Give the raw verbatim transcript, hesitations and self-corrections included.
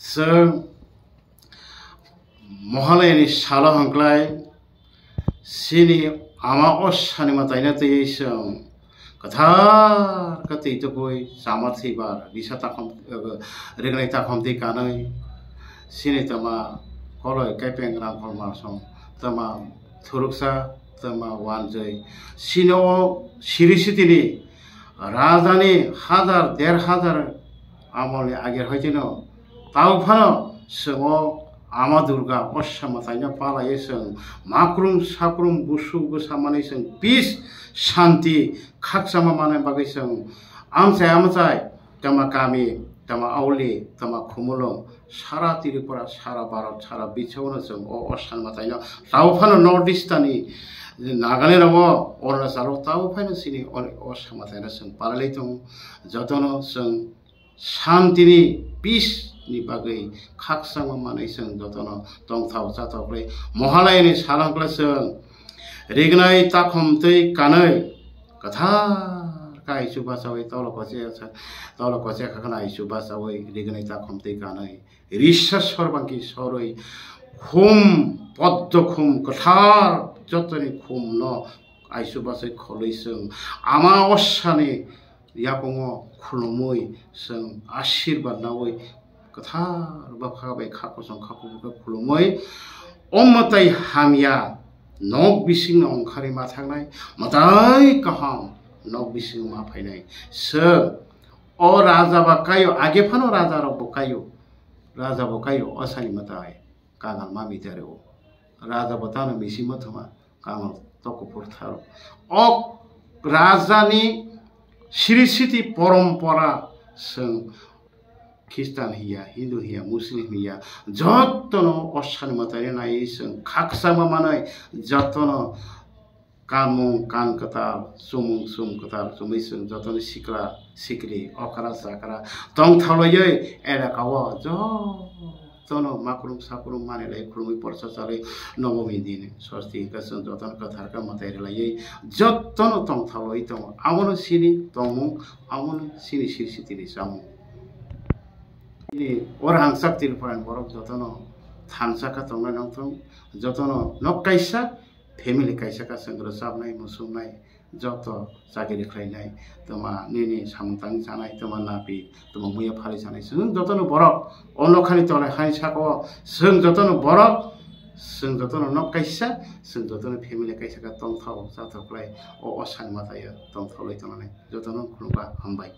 Chwng Mohalayani salo hwnklai chini ama o sani mwtaino twiwi chwng kwthar khe twi tukui chama thwibar risa takhum, eh, rignai takhum twi kanwi chini twma koloi kaipeng rangkhol malsong twma thuruksa twma wanjwi chini o siri sitini rajani hajar der hajar amolni agir hoitino tau phano chwng o Ama Durga o samataino palaiwi chwng makrum sakrum busu bwsa manwi chwng peace, shanti, khakchangma manwi bagwi chwng amchai amchai tama kami, tama auli, tama khumulwng, sara Tripura, sara Bharat, sara biswano chwng o, o samataino tau phano North East ni Nagaland o, Arunachal o tau phano chini o, o samataino chwng palaiwi tongo. Jotono chwng shantini, peace ni bagwi khakchangma manwi chwng jotono tongthok chathok khlai. Mohalayani salo hwnkhla chwng rignai takhum twi kanwi kwthar khe aichu bachawi tolo koche, tolo koche kha khwna aichu bachawi rignai takhum twi kanwi risa sorbangki sorwi khum poddo khum kwthar jotoni khumno aichu bachai kholwi chwng ama osani yakungo khulumwi chwng ashirbad nawi kwthar bwkha bai kha kochom kha kubui khe khulumwi o mwtai hamya nok bisingno ongkharwi ma thangnai, mwtai kaham nok bisingo ma phainai. Chwng o raja ba kaio, age phano raja rok bo kaio, raja bo kaio, o sani mwtai kangal ma mitari o. Raja bo tano misi ma thuma, kangal to kuphur tharo. O rajani siri siti porompora chwng Khristan hiya, Hindu hiya, Muslim hiya, jotono o sani mwtaino naiwi chwng khakchangma manwi jotono kanmung kan kwtal, chumung chum kwtal chumui chwng jotono sikla sikli okra chakra tongthaolaiwi elaka o jotono makrum sakrum manwi lai khulumui porsa chalwi nobomi din sosti hwnkhe chwng jotono kwthar khe mwtai rwlaiwi jotono tongthaolaiwi tongo. Abono chini tongmung, abono chini siri sitini chamung. Chini o rangchak Tripurani borok jotono thansa khe tongnai nongthong, jotono nok kaisa family kaisa khe chwng rwchapnai, muchungnai, joto chakiri khlainai, twma nini samung tangwi chanai, twma napi, twma muya phali chanai. Chwng jotono borok o nokhani tolai hani saka o chwng jotono borok, chwng jotono nok kaisa, chwng jotono family kaisa khe tongthok chathok khlai o, o sani mwtaio tongthoklai tongnai. Jotono khulumkha, hambai.